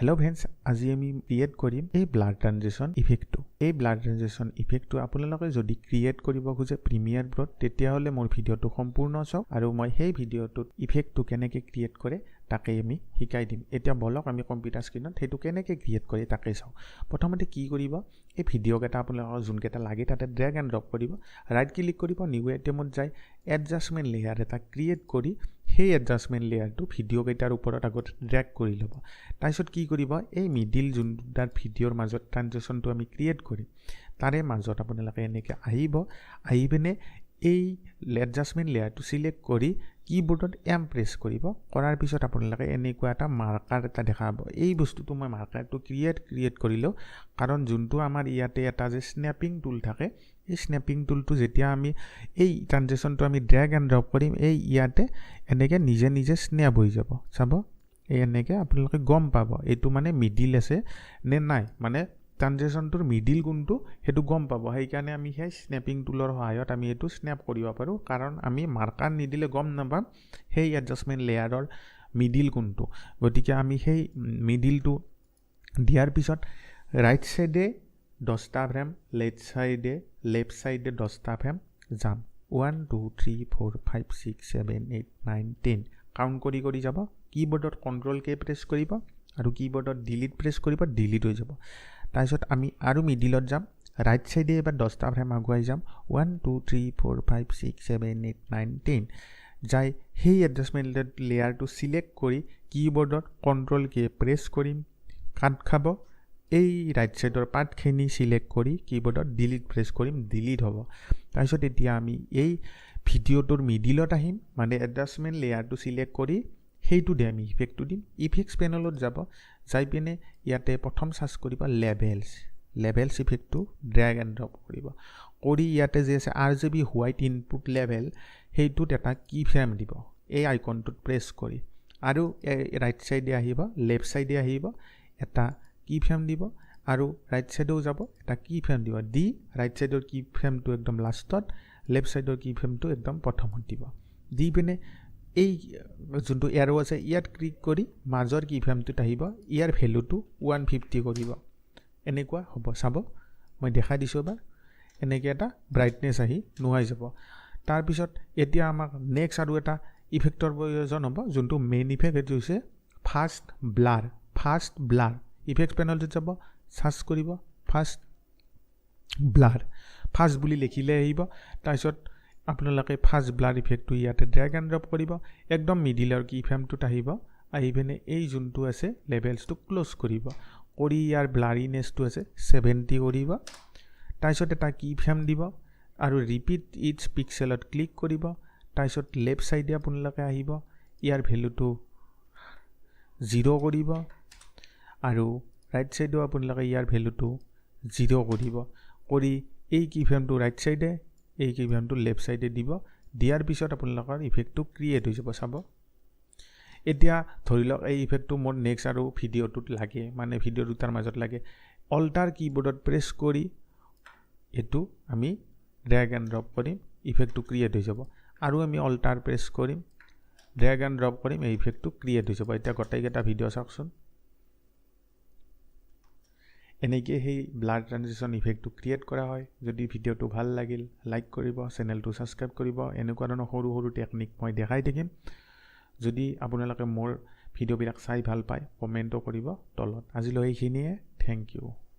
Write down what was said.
Hello' friends, আজি আমি create কৰিম এই ব্লাৰ ট্ৰানজিশ্যন ইফেক্টটো। এই ব্লাৰ ট্ৰানজিশ্যন ইফেক্টটো আপোনালোকে যদি ক্ৰিয়েট কৰিব খোজে প্ৰিমিয়াৰ প্ৰ'ত, তেতিয়াহ'লে মোৰ ভিডিঅ'টো সম্পূৰ্ণ চাওক আৰু মই সেই ভিডিঅ'টোত ইফেক্টটো কেনেকৈ ক্ৰিয়েট কৰে তাকেই আমি শিকাই দিম। এতিয়া বলক আমি কম্পিউটাৰ স্ক্ৰীণত সেইটো কেনেকৈ ক্ৰিয়েট কৰে তাকেই চাওঁ। প্ৰথমতে কি কৰিব, এই ভিডিঅ'কেইটা আপোনালোকৰ যোনকেইটা লাগে তাতে ড্ৰেগ এণ্ড ড্ৰপ কৰিব, ৰাইট ক্লিক কৰিব, নিউ আইটেমত যাই এডজাষ্টমেণ্ট লেয়াৰ এটা ক্ৰিয়েট কৰি সেই এডজাষ্টমেণ্ট লেয়াৰটো ভিডিঅ'কেইটাৰ ওপৰত আগত ড্ৰেগ কৰি ল'ব। তাৰপিছত কি কৰিব, এই মিডিল যোনটো ভিডিঅ'ৰ মাজত ট্ৰানজেকশ্যনটো আমি ক্ৰিয়েট কৰিম তাৰে মাজত আপোনালোকে এনেকৈ আহিব, আহি পিনে এই এডজাষ্টমেণ্ট লেয়াৰটো চিলেক্ট কৰি কীবৰ্ডত এম প্ৰেছ কৰিব। কৰাৰ পিছত আপোনালোকে এনেকুৱা এটা মাৰ্কাৰ এটা দেখা পাব। এই বস্তুটো মই মাৰ্কাৰটো ক্ৰিয়েট কৰিলোঁ কাৰণ যোনটো আমাৰ ইয়াতে এটা যে স্নেপিং টুল থাকে, এই স্নেপিং টুলটো যেতিয়া আমি এই ট্ৰানজেকশ্যনটো আমি ড্ৰেগ এণ্ড ড্ৰপ কৰিম, এই ইয়াতে এনেকৈ নিজে নিজে স্নেপ হৈ যাব। চাব, এই এনেকৈ আপোনালোকে গম পাব এইটো মানে মিডিল আছে নে নাই, মানে ট্ৰানজেকশ্যনটোৰ মিডিল কোনটো সেইটো গম পাব। সেইকাৰণে আমি সেই স্নেপিং টুলৰ সহায়ত আমি এইটো স্নেপ কৰিব পাৰোঁ, কাৰণ আমি মাৰ্কাৰ নিদিলে গম নাপাম সেই এডজাষ্টমেণ্ট লেয়াৰৰ মিডিল কোনটো। গতিকে আমি সেই মিডিলটো দিয়াৰ পিছত ৰাইট ছাইডে 10টা ফ্ৰেম, লেফ্ট ছাইডে 10টা ফ্ৰেম যাম। 1 2 3 4 5 6 7 8 9 10 কাউণ্ট কৰি কৰি যাব। কীবৰ্ডত কণ্ট্ৰল কে প্ৰেছ কৰিব আৰু কীবৰ্ডত ডিলিট প্ৰেছ কৰিব, ডিলিট হৈ যাব। তাৰপিছত আমি আৰু মিডিলত যাম, ৰাইট ছাইডে এবাৰ 10টা ফ্ৰেম আগুৱাই যাম, 1 2 3 4 5 6 7 8 9 10 যাই সেই এডজাষ্টমেণ্ট লেয়াৰটো চিলেক্ট কৰি কীবৰ্ডত কণ্ট্ৰল কে প্ৰেছ কৰিম, কাট খাব। এই ৰাইট ছাইডৰ পাৰ্টখিনি চিলেক্ট কৰি কীবৰ্ডত ডিলিট প্ৰেছ কৰিম, ডিলিট হ'ব। তাৰপিছত এতিয়া আমি এই ভিডিঅ'টোৰ মিডিলত আহিম, মানে এডজাষ্টমেণ্ট লেয়াৰটো চিলেক্ট কৰি সেইটো দি আমি ইফেক্টটো দিম। ইফেক্টছ পেনেলত যাব, যাই পিনে ইয়াতে প্ৰথম চাৰ্চ কৰিব লেভেলছ, লেভেলছ ইফেক্টটো ড্ৰেগ এণ্ড ড্ৰপ কৰিব, কৰি ইয়াতে যে আছে RGB white input level সেইটোত এটা কি ফ্ৰেম দিব, এই আইকনটোত প্ৰেছ কৰি আৰু ৰাইট ছাইডে আহিব, লেফ্ট ছাইডে আহিব, এটা কি ফ্ৰেম দিব আৰু ৰাইট ছাইডেও যাব, এটা কি ফ্ৰেম দিব। দি ৰাইট ছাইডৰ কি ফ্ৰেমটো একদম লাষ্টত, লেফ্ট ছাইডৰ কি ফ্ৰেমটো একদম প্ৰথমত দিব। দি পিনে এই যোনটো এৰ' আছে ইয়াত ক্লিক কৰি মাজৰ কি ফ্ৰেমটোত আহিব, ইয়াৰ ভেলুটো 150 কৰিব। এনেকুৱা হ'ব, চাব মই দেখাই দিছোঁ এবাৰ। এনেকৈ এটা ব্ৰাইটনেছ আহি নোহাই যাব। তাৰপিছত এতিয়া আমাক নেক্সট আৰু এটা ইফেক্টৰ প্ৰয়োজন হ'ব, যোনটো মেইন ইফেক্ট সেইটো হৈছে fast blur. Fast blur effect পেনেলটোত যাব, চাৰ্চ কৰিব ফাষ্ট ব্লাৰ, ফাষ্ট বুলি লিখিলে আহিব। তাৰপিছত আপোনালোকে ফাষ্ট ব্লাৰ ইফেক্টটো ইয়াতে ড্ৰেগ এণ্ড ড্ৰপ কৰিব, একদম মিডিলৰ কি ফ্ৰেমটোত আহিব, আহি পিনে এই যোনটো আছে লেভেলছটো ক্ল'জ কৰিব, কৰি ইয়াৰ ব্লাৰিনেছটো আছে 70 কৰিব। তাৰপিছত এটা কি ফ্ৰেম দিব আৰু ৰিপিট ইটছ পিক্সেলত ক্লিক কৰিব। তাৰপিছত লেফ্ট ছাইডে আপোনালোকে আহিব, ইয়াৰ ভেলুটো 0 কৰিব আৰু ৰাইট ছাইডেও আপোনালোকে ইয়াৰ ভেলুটো 0 কৰিব, কৰি এই কি ফ্ৰেমটো ৰাইট ছাইডে, এই কি ফ্ৰেমটো লেফ্ট ছাইডে দিব। দিয়াৰ পিছত আপোনালোকৰ ইফেক্টটো ক্ৰিয়েট হৈ যাব। চাব, এতিয়া ধৰি লওক এই ইফেক্টটো মোৰ নেক্সট আৰু ভিডিঅ'টোত লাগে, মানে ভিডিঅ' দুটাৰ মাজত লাগে। অল্টাৰ কীবৰ্ডত প্ৰেছ কৰি এইটো আমি ড্ৰেগ এণ্ড ড্ৰপ কৰিম, ইফেক্টটো ক্ৰিয়েট হৈ যাব। আৰু আমি অল্টাৰ প্ৰেছ কৰিম, ড্ৰেগ এণ্ড ড্ৰপ কৰিম, এই ইফেক্টটো ক্ৰিয়েট হৈ যাব। এতিয়া গোটেইকেইটা ভিডিঅ' চাওকচোন, এনেকৈ সেই ব্লাৰ ট্ৰানজিশ্যন ইফেক্টটো ক্ৰিয়েট কৰা হয়। যদি ভিডিঅ'টো ভাল লাগিল লাইক কৰিব, চেনেলটো ছাবস্ক্ৰাইব কৰিব। এনেকুৱা ধৰণৰ সৰু সৰু টেকনিক মই দেখাই থাকিম। যদি আপোনালোকে মোৰ ভিডিঅ'বিলাক চাই ভাল পায় কমেণ্টো কৰিব তলত। আজিলৈ এইখিনিয়ে, thank U.